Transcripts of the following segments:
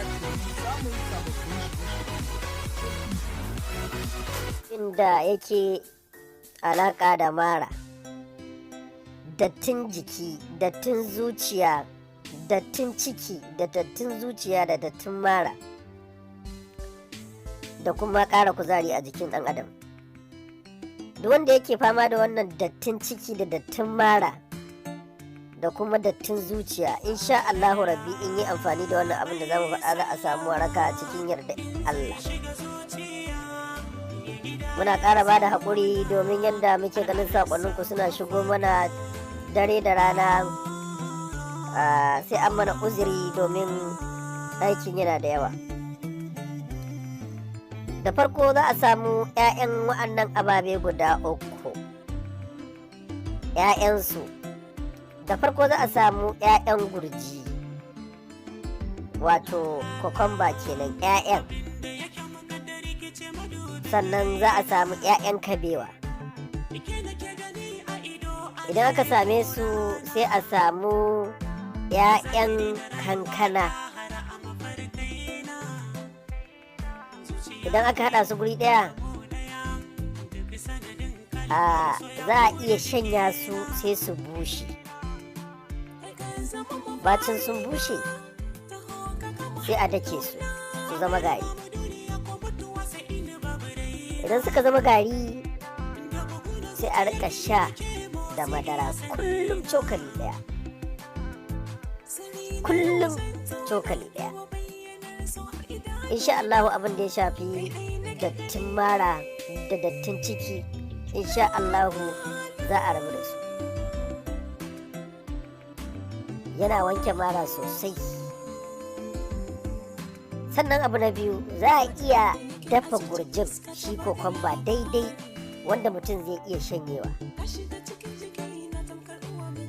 subscribe domin samun sababbin shirye-shiryen. Inda yake alaƙa da mara, dattin jiki, dattin zuciya, dattin ciki da dattin zuciya da dattin mara, da kuma ƙara kuzari a jikin ɗan adam. Duk wanda yake fama da wannan dattin ciki da dattin mara da kuma dattin zuciya, insha Allahu Rabbi, in yi amfani da wannan abin da zamu faɗa, za a samu waraka a cikin yarda Allah. Muna ƙara ba da haƙuri domin yadda muke ganin saƙonninku suna shigo mana dare da rana, sai an mana uzuri domin aikin yana da yawa. Da farko za a samu 'ya'yan wa'annan ababe guda uku, 'ya'yansu. Da farko za a samu 'ya'yan gurji, wato cucumber kenan, 'ya'yan. Sannan za a samu 'ya'yan kabewa. Idan aka same su, sai a samu 'ya'yan kankana. Idan aka hada su guri daya, a za a iya shanya su sai su bushe. Bacin sun bushe, sai a dake su su zama gari. Idan suka zama gari, sai a rika sha da madara kullum cokali daya, kullum cokali daya. Insha Allahu, abin da ya shafi dattin mara da dattin ciki, insha Allahu za a rabu da su. Yana wanke mara sosai. Sannan abu na biyu, za a iya dafa gurjin shi cucumber daidai wanda mutum zai iya shanyewa.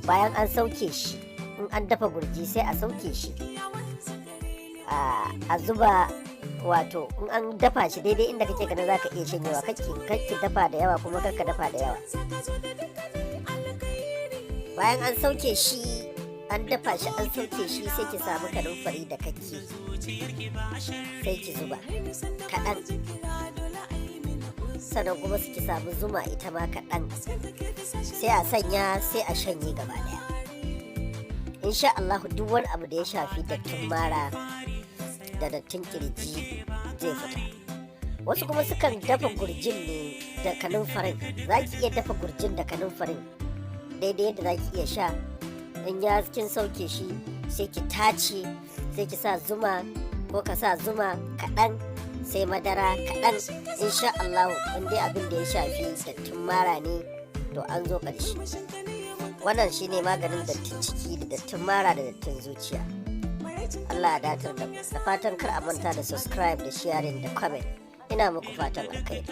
Bayan an sauke shi, in an dafa gurji sai a sauke shi, a zuba, wato in an dafa shi daidai inda kake ganin zaka iya shanyewa, kake dafa da yawa kuma karka dafa da yawa. Bayan an sauke shi, an dafa shi, an sauke shi, sai ki samu kanumfari da kake, sai ki zuba kaɗan. Sannan kuma ki samu zuma ita ma kaɗan, sai a sanya, sai a shanye gaba ɗaya. Insha Allah, duk wani abu da ya shafi dattin mara da dattin kirji zai fita. Wasu kuma sukan dafa gurjin ne da kanumfarin. Za ki iya dafa gurjin da kanumfarin daidai yadda za ki iya sha. In ya kin sauke shi, sai ki tace, sai ki sa zuma, ko ka sa zuma kaɗan, sai madara kaɗan. Insha Allah, in dai abin da ya shafi dattin mara ne, to an zo ƙarshe. Wannan shine maganin dattin ciki da dattin mara da dattin zuciya. Allah ya datar da mu. Da fatan kar a manta da subscribe da sharing da comment. Ina muku fatan alkhairi.